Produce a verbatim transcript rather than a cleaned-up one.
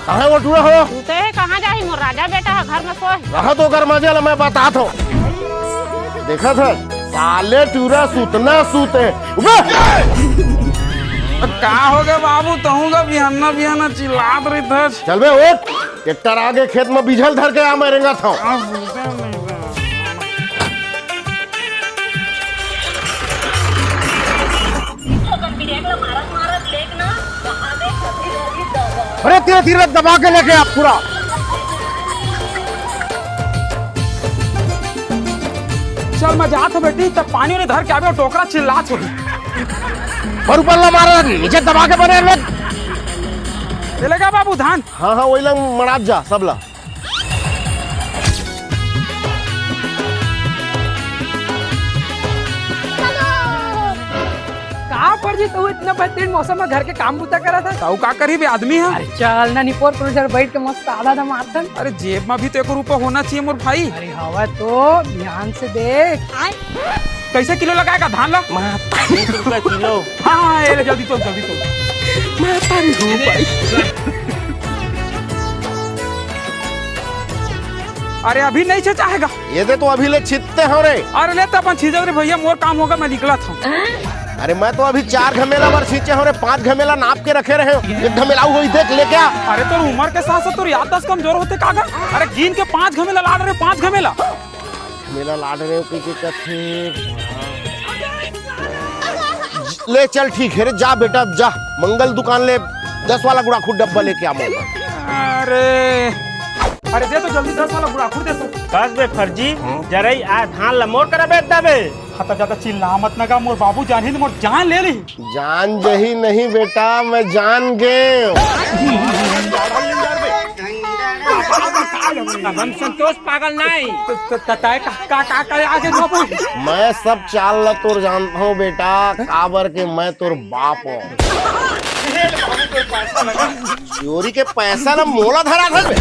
कहाँ हे वो टूरा हो? सुते हे, कहाँ जाही? मोर राजा बेटा ह घर में सोए। रहा तो ओकर मजा ला, मैं बतात हूँ। देखत हस, साले टूरा सुतना सुते। उबे! का होगे बाबू, तहूँ का बिहन्ना बिहन्ना चिल्लात रहिथस? चल बे, उठ। ट्रैक्टर आगे, खेत में बीजल धर के आ, मैं रेंगत हूँ। अरे धीरे धीरे दबा के लेके आ पूरा। चल, मैं जात हूँ बेटी, तब पानी वानी धर के आबे, टोकरा चिल्लात होही। और ऊपर ला मारा, नीचे दबा के बने ले। ले लेगा बाबू धान? हाँ, हाँ, वही ला मड़ात जा, सब ला। का फर्जी, तू इतना बेहतरीन मौसम में घर के काम बूता करत हस? तू का करही बे, आदमी ह? अरे चल ना निपोर, कोनो जगह बैठ के मस्त आधा आधा मारथन। अरे जेब में भी तो एक रुपया होना चाहिए मोर भाई। अरे हवा तो ध्यान से देख। कैसे किलो लगाएगा धान ला? बीस रुपया किलो। हाँ, हाँ, ये ले, जल्दी तोल, जल्दी तोल। अरे अभी नहीं छेंचा हे गा। ये दे तो अभी ले छितते हो रे। अरे ले तो अपन छींचत रे भैया, मोर काम होगा, मैं निकलत हूँ। अरे मैं तो अभी चार घमेला बर छींचे हूँ रे, पांच घमेला नाप के रखे रहे हूँ। एक घमेला अउ होही, देख लेके आ। अरे तोर उम्र के साथ साथ तोर याददाश्त कमजोर होथे का गा? अरे गिन के पांच घमेला लान रहे, पांच घमेला। मेला लाड रहे हो, कइसे कथे? ले चल, ठीक हे रे, जा बेटा, जा, मंगल दुकान ले दस वाला गुड़ाखू डब्बा लेके आ मोला। अरे, अरे दे तो जल्दी, दस वाला गुड़ाखू दे तो। बस बे फर्जी, जरई आ धान ला मोर करा बेच देबे। हाँ, त ज्यादा चिल्ला मत न गा, मोर बाबू जानही त मोर जान ले ली। जान जही नहीं बेटा, मैं जान गेंव। अब हम संतोष पागल नहीं। त-, त-, त-, तय का, का, का, का आगे बाबू? मैं सब चाल ला तोर जानत हूँ बेटा, काबर के मैं तोर बाप हूँ। चोरी के पैसा ला मोला धरा था बे।